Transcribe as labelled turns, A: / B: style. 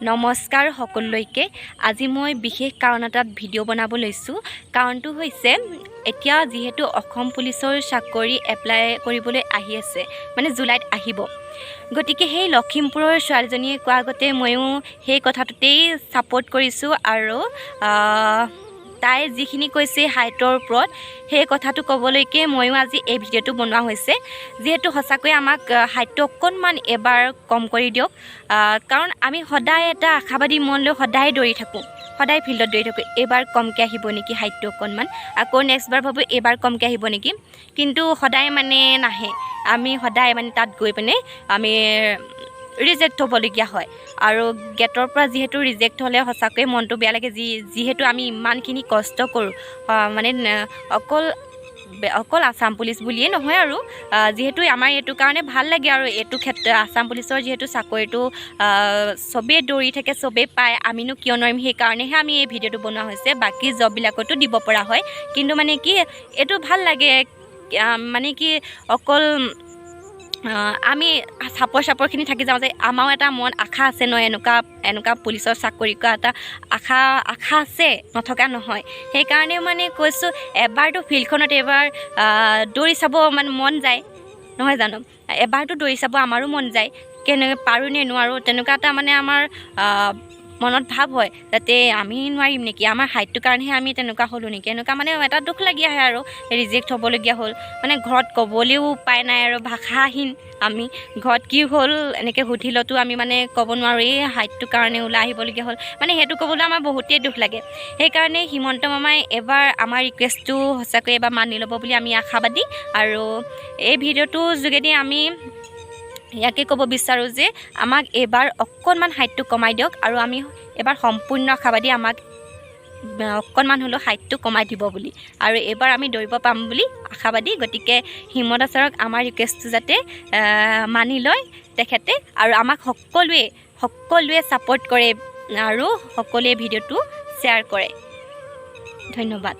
A: নমস্কাৰ সকলোলৈকে। আজি মই বিশেষ কাৰণ এটাত ভিডিঅ' বনাব লৈছোঁ। কাৰণটো হৈছে, এতিয়া যিহেতু অসম পুলিচৰ চাকৰি এপ্লাই কৰিবলৈ আহি আছে, মানে জুলাইত আহিব। গতিকে সেই লখিমপুৰৰ ছোৱালীজনীয়ে কোৱা আগতে ময়ো সেই কথাটোতেই ছাপৰ্ট কৰিছোঁ আৰু তাই যিখিনি কৈছে হাইটৰ ওপৰত, সেই কথাটো ক'বলৈকে ময়ো আজি এই ভিডিঅ'টো বনোৱা হৈছে। যিহেতু সঁচাকৈ আমাক হাইটটো অকণমান এবাৰ কম কৰি দিয়ক, কাৰণ আমি সদায় এটা আশাবাদী মন লৈ সদায় দৌৰি থাকোঁ, সদায় ফিল্ডত দৌৰি থাকোঁ, এইবাৰ কমকৈ আহিব নেকি হাইটটো অকণমান। আকৌ নেক্সট বাৰ ভাবোঁ এইবাৰ কমকৈ আহিব নেকি, কিন্তু সদায় মানে নাহে। আমি সদায় মানে তাত গৈ পিনে আমি ৰিজেক্ট হ'বলগীয়া হয় আৰু গেটৰ পৰা যিহেতু ৰিজেক্ট হ'লে সঁচাকৈয়ে মনটো বেয়া লাগে। যিহেতু আমি ইমানখিনি কষ্ট কৰোঁ, মানে অকল আছাম পুলিচ বুলিয়ে নহয় আৰু, যিহেতু আমাৰ এইটো কাৰণে ভাল লাগে আৰু এইটো ক্ষেত্ৰত আছাম পুলিচৰ যিহেতু চাকৰিটো চবেই দৌৰি থাকে, চবেই পায়, আমিনো কিয় নোৱাৰিম? সেইকাৰণেহে আমি এই ভিডিঅ'টো বনোৱা হৈছে। বাকী জববিলাকতো দিব পৰা হয়, কিন্তু মানে কি এইটো ভাল লাগে, মানে কি অকল আমি চাপৰ চাপৰখিনি থাকি যাওঁ যে আমাৰো এটা মন আশা আছে ন, এনেকুৱা এনেকুৱা পুলিচৰ চাকৰি কৰা এটা আশা আছে, নথকা নহয়। সেইকাৰণে মানে কৈছোঁ, এবাৰতো ফিল্ডখনত এবাৰ দৌৰি চাব মানে মন যায়, নহয় জানো? এবাৰতো দৌৰি চাব আমাৰো মন যায়, কেনেকৈ পাৰোঁ নে নোৱাৰোঁ, তেনেকুৱা এটা মানে আমাৰ মনত ভাৱ হয়, যাতে আমি নোৱাৰিম নেকি, আমাৰ হাইটটোৰ কাৰণেহে আমি তেনেকুৱা হ'লোঁ নেকি, এনেকুৱা মানে এটা দুখ লাগি আহে আৰু ৰিজেক্ট হ'বলগীয়া হ'ল। মানে ঘৰত ক'বলৈও উপায় নাই আৰু ভাষাহীন আমি। ঘৰত কি হ'ল এনেকৈ সুধিলতো আমি মানে ক'ব নোৱাৰোঁ, এই হাইটটোৰ কাৰণে ওলাই আহিবলগীয়া হ'ল, মানে সেইটো ক'বলৈ আমাৰ বহুতেই দুখ লাগে। সেইকাৰণে হিমন্ত মামাই এবাৰ আমাৰ ৰিকুৱেষ্টটো সঁচাকৈ এবাৰ মানি ল'ব বুলি আমি আশাবাদী। আৰু এই ভিডিঅ'টোৰ যোগেদি আমি ইয়াকে ক'ব বিচাৰোঁ যে আমাক এইবাৰ অকণমান হাইটটো কমাই দিয়ক আৰু আমি এবাৰ সম্পূৰ্ণ আশাবাদী আমাক অকণমান হ'লেও হাইটটো কমাই দিব বুলি আৰু এইবাৰ আমি দৌৰিব পাম বুলি আশাবাদী। গতিকে হিমন্ত ছাৰক আমাৰ ৰিকুৱেষ্টটো যাতে মানি লয় তেখেতে আৰু আমাক সকলোৱে সকলোৱে ছাপৰ্ট কৰে আৰু সকলোৱে ভিডিঅ'টো শ্বেয়াৰ কৰে। ধন্যবাদ।